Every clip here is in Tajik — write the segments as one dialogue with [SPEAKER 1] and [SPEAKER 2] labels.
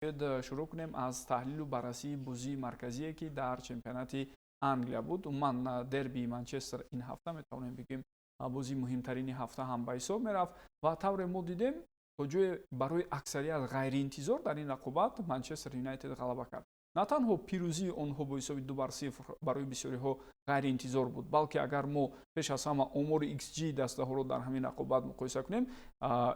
[SPEAKER 1] Шурӯъ кунем аз таҳлилу баррасии бозии марказие, ки дар чемпионати Англия буд. Умуман, дербии Манчестер ин ҳафта, метавонем бигӯем, бозии муҳимтарини ҳафта ҳам ба ҳисоб мерафт. Ва тавре мо дидем, то ҷое барои аксарият ғайриинтизор дар ин рақобат Манчестер Юнайтед ғалаба кард. На танҳо пирӯзии онҳо бо ҳисоби 2-0 барои бисёриҳо ғайриинтизор буд, балки агар мо пеш аз ҳама омори xG дастаҳоро дар ҳамин рақобат муқоиса кунем,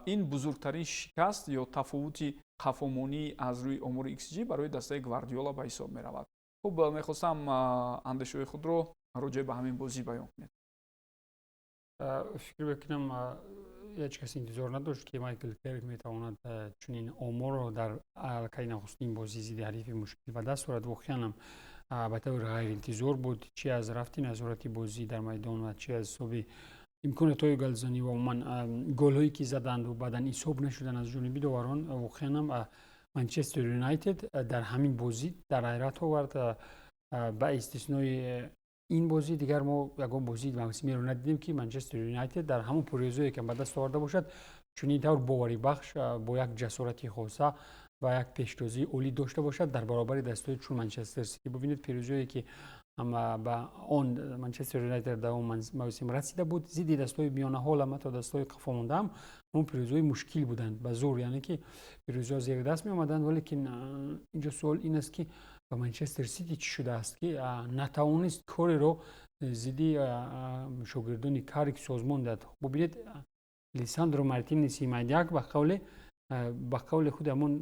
[SPEAKER 1] ин бузургтарин шикаст ё тафовути қафомонӣ аз рӯи омори xG барои дастаи Гвардиола ба ҳисоб меравад. Хуб, мехостам андешаҳои худро роҷеъ ба ҳамин бозӣ баён кунед.
[SPEAKER 2] Фикр мекунам, ҳеҷ кас интизор надошт, ки Майкл Керрик метавонад чунин оморро дар аллакай нахустин бозӣ зидди ҳарифи мушкил ба даст орад. Воқеанам, ба таври ғайриинтизор буд, чи аз рафти назорати бозӣ дар майдон ва чи аз ҳисоби имкониятҳои голзанӣ ва умуман голҳое, ки заданду баъдан ҳисоб нашуданд аз ҷониби доварон. Воқеанам, Манчестер Юнайтед дар ҳамин бозӣ дар ҳайрат овард. Ба истиснои ин бозӣ, дигар мо ягон бозии мавсимиро надидем, ки Манчестер Юнайтед дар ҳамон пирӯзие, ки ба даст оварда бошад, чунин тавр боварибахш, бо як ҷасорати хоса ва як пештозии олӣ дошта бошад дар баробари дастаҳои чун Манчестер Сити. Бубинед, пирӯзиое, ки ба он Манчестер Юнайтед дар он мавсим расида буд зидди дастаҳои миёнаҳолам, ҳатто дастаҳои қафомондаам, ҳамон пирӯзиҳои мушкил буданд, ба зур, яъне ки пирӯзиҳо зери даст меомаданд. Валекин инҷо суол ин аст, ки ба Манчестер Сити чӣ шудааст, ки натавонист кореро зидди шогирдони Карик созмон диҳад? Бубинед, Лисандро Мартинеси майдяк, ба қавли худи ҳамон,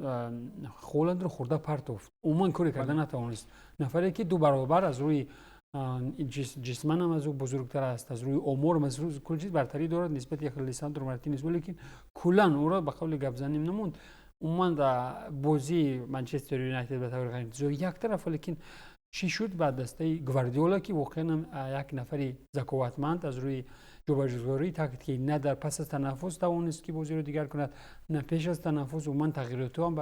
[SPEAKER 2] Холандро хӯрда партофт. Умуман коре карда натавонист. Нафаре, ки ду баробар аз рӯи ҷисманам аз ӯ бузургтар аст, аз рӯи оморам, аз рӯи кул чиз бартарӣ дорад нисбати Лисандро Мартинес, валекин куллан ӯро, ба қавли гапзаним, намонд. Умуман, бозии Манчестер Юнайтед ба таври ғайриинтизор як тараф, валекин чӣ шуд ба дастаи Гвардиола, ки воқеан як нафари заковатманд аз рӯи ҷобаҷӯзгории тактикӣ на дар пас аз танаффус тавонист, ки бозиро дигар кунад, на пеш аз танаффус. Умуман, тағйиротҳо ҳам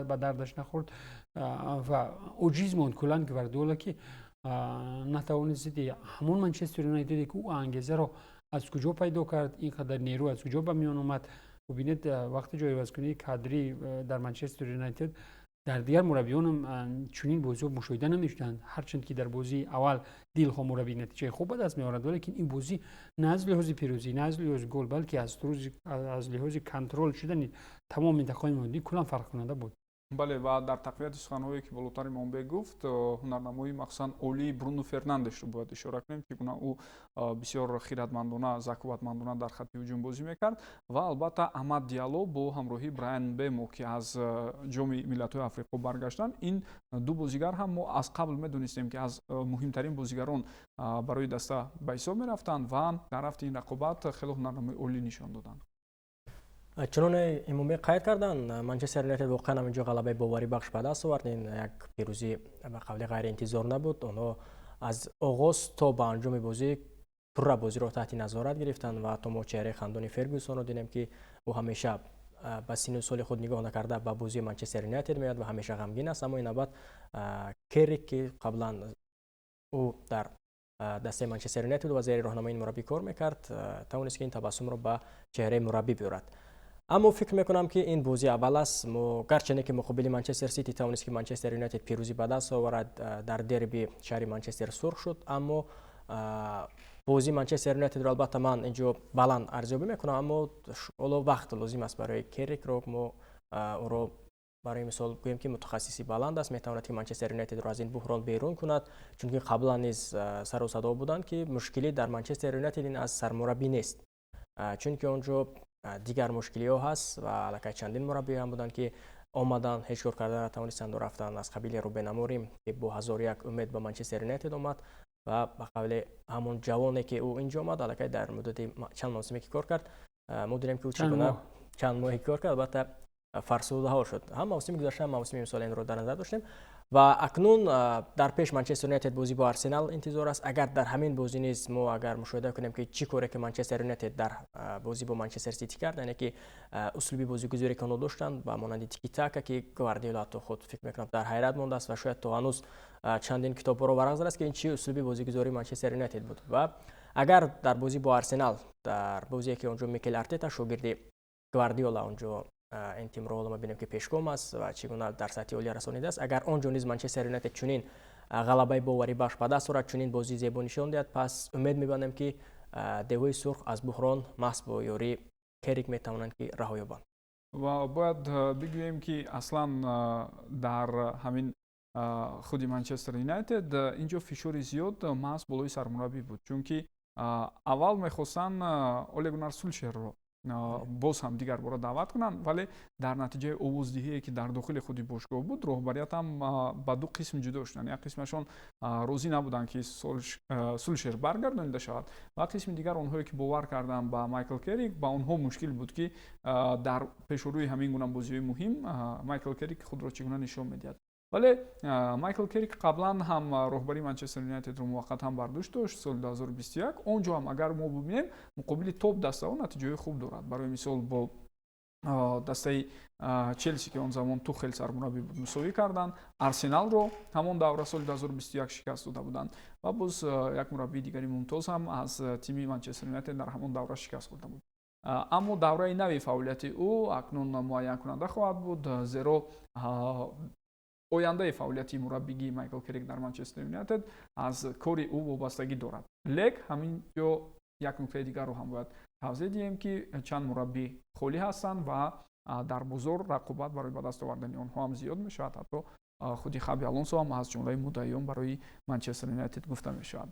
[SPEAKER 2] ба дардаш нахӯрд ва оҷиз монд куллан Гвардиола, ки натавонист зидди ҳамон Манчестер Юнайтеде, ки ӯ ангезаро аз куҷо пайдо кард, ин қадар нерӯ аз куҷо ба миён омад. Бубинед, вақти ҷойивазкунии кадрӣ дар Манчестер Юнайтед дар дигар мураббиёнам чунин бозиҳо мушоҳида намешуданд. Ҳарчанд ки дар бозии аввал дилхоҳ мураббӣ натиҷаи хуб ба даст меорад, валекин ин бозӣ на аз лиҳози пирӯзӣ, на аз лиҳози гол, балки аз лиҳози контрол шудани тамоми минтақаҳои майдонӣ куллан фарқкунанда буд.
[SPEAKER 1] Бале, ва дар тақвияти суханҳое, ки болотар Имомбек гуфт, ҳунарнамоии махсусан олии Бруно Фернандешро бояд ишора кунем, чӣ гуна ӯ бисёр хиратмандона, заковатмандона дар хатти ҳуҷум бозӣ мекард. Ва албатта, Амад Диало бо ҳамроҳии Брайан Мбемо, ки аз Ҷоми Миллатҳои Африқо баргаштанд. Ин ду бозигар ҳам мо аз қабл медонистем, ки аз муҳимтарин бозигарон барои даста ба ҳисоб мерафтанд ва дар рафти ин рақобат хеле ҳунарнамои олӣ нишон доданд.
[SPEAKER 3] Чуноне Имомбек қайд карданд, Манчестер Юнайтед воқеан ҳам инҷо ғалабаи боварибахш ба даст овард. Ин як пирӯзӣ, ба қавли, ғайриинтизор набуд. Онҳо аз оғоз то ба анҷоми бозӣ пурра бозиро таҳти назорат гирифтанд ва ҳатто мо чеҳраи хандони Фергюсонро дидем, ки ӯ ҳамеша, ба синну соли худ нигоҳ накарда, ба бозии Манчестер Юнайтед меояд ва ҳамеша ғамгин аст. Аммо ин навбат Керрик, ки қаблан ӯ дар дастаи Манчестер Юнайтед ва зери роҳнамои ин мураббӣ кор мекард, тавонист, ки ин табассумро ба чеҳраи мураббӣ биёрад. Аммо фикр мекунам, ки ин бозии аввал аст. Мо гарчанде ки муқобили Манчестер Сити тавонист, ки Манчестер Юнайтед пирӯзӣ ба даст оварад, дар дерби шаҳри Манчестер сурх шуд, аммо бозии Манчестер Юнайтедро, албатта, ман инҷо баланд арзёбӣ мекунам. Аммо ҳоло вақт лозим аст барои Керрикро, мо ӯро барои мисол гӯем, ки мутахассиси баланд аст, метавонад, ки Манчестер Юнайтедро аз ин буҳрон берун кунад, чунки қаблан низ сару садо буданд, ки мушкилӣ дар Манчестер Юнайтед ин аз сармураббӣ нест, чунки он ҷо дигар мушкилиҳо ҳаст. Ва аллакай чандин мураббиҳо ҳам буданд, ки омаданд, ҳеҷ кор карда натавонистанду рафтанд, аз қабили Рубен Аморим, ки бо ҳазору як умед ба Манчестер Юнайтед омад ва ба қавли ҳамон ҷавоне, ки ӯ инҷо омад, аллакай дар муддати чанд мавсиме, ки кор кард, мо дидем, ки ӯ чӣ гуна чанд моҳе кор кард, албатта, фарсудаҳо шуд. Ҳам мавсими гузашта, ҳам мавсими имсол инро дар назар доштем. Ва акнун дар пеш Манчестер Юнайтед бозӣ бо Арсенал интизор аст. Агар дар ҳамин бозӣ низ мо агар мушоҳида кунем, ки чӣ коре ки Манчестер Юнайтед дар бозӣ бо Манчестер Сити кард, яъне ки услуби бозигузоре, ки онҳо доштанд, ба монанди тикитака, ки Гвардиола ҳатто худ, фикр мекунам, дар ҳайрат мондааст ва шояд то ҳанӯз чандин китобҳоро варақ задааст, ки ин чӣ услуби бозигузории Манчестер Юнайтед буд. Ва агар дар бозӣ бо Арсенал, дар бозие, ки он ҷо Микел Артета, шогирди Гвардиола, он ҷо Ин тимро ҳоло мебинем, ки пешгом аст ва чӣ гуна дар сатҳи олия расонидааст. Агар он ҷо низ Манчестер Юнайтед чунин ғалабаи боварибахш ба даст орад, чунин бозии зебо нишон диҳад, пас умед мебандем, ки девҳои сурх аз буҳрон маҳз бо ёрии Керик метавонанд, ки раҳо ёбанд.
[SPEAKER 1] Ва бояд бигӯем, ки аслан дар ҳамин худи Манчестер Юнайтед инҷо фишори зиёд маҳз болои сармураббӣ буд, чунки аввал мехостанд Оле Гунар Сулшерро боз ҳам дигар бора даъват кунанд, вале дар натиҷаи овоздиҳие, ки дар дохили худи бошгоҳ буд, роҳбарият ҳам ба ду қисм ҷудо шуданд. Як қисмашон розӣ набуданд, ки Сулшер баргардонида шавад, ва қисми дигар, онҳое ки бовар карданд ба Майкл Керик, ба онҳо мушкил буд, ки дар пешорӯи ҳамин гуна бозиҳои муҳим Майкл Керик худро чӣ гуна нишон медиҳад. Вале Майкл Керик қаблан ҳам роҳбарии Манчестер Юнайтедро муваққатан бар дӯш дошт соли 2021. Он ҷо ҳам, агар мо бубинем, муқобили топ дастаҳо натиҷаҳои хуб дорад. Барои мисол, бо дастаи Челси, ки он замон Тухел сармураббӣ буд, мусовӣ карданд, Арсеналро ҳамон давра, соли 2021, шикаст дода буданд ва боз як мураббии дигари мумтоз ҳам аз тими Манчестер Юнайтед дар ҳамон давра шикаст хӯрда буд. Аммо давраи нави фаъолияти ӯ акнун муайянкунанда хоҳад буд, зеро ояндаи фаъолияти мураббигии Майкл Керик дар Манчестер Юнайтед аз кори ӯ вобастагӣ дорад. Лек ҳамин ҷо як нуктаи дигарро ҳам бояд тавзеҳ диҳем, ки чанд мураббӣ холӣ ҳастанд ва дар бозор рақобат барои ба даст овардани онҳо ҳам зиёд мешавад. Ҳатто худи Хаби Алонсо ҳам аз ҷумлаи муддаиён барои Манчестер Юнайтед гуфта мешавад.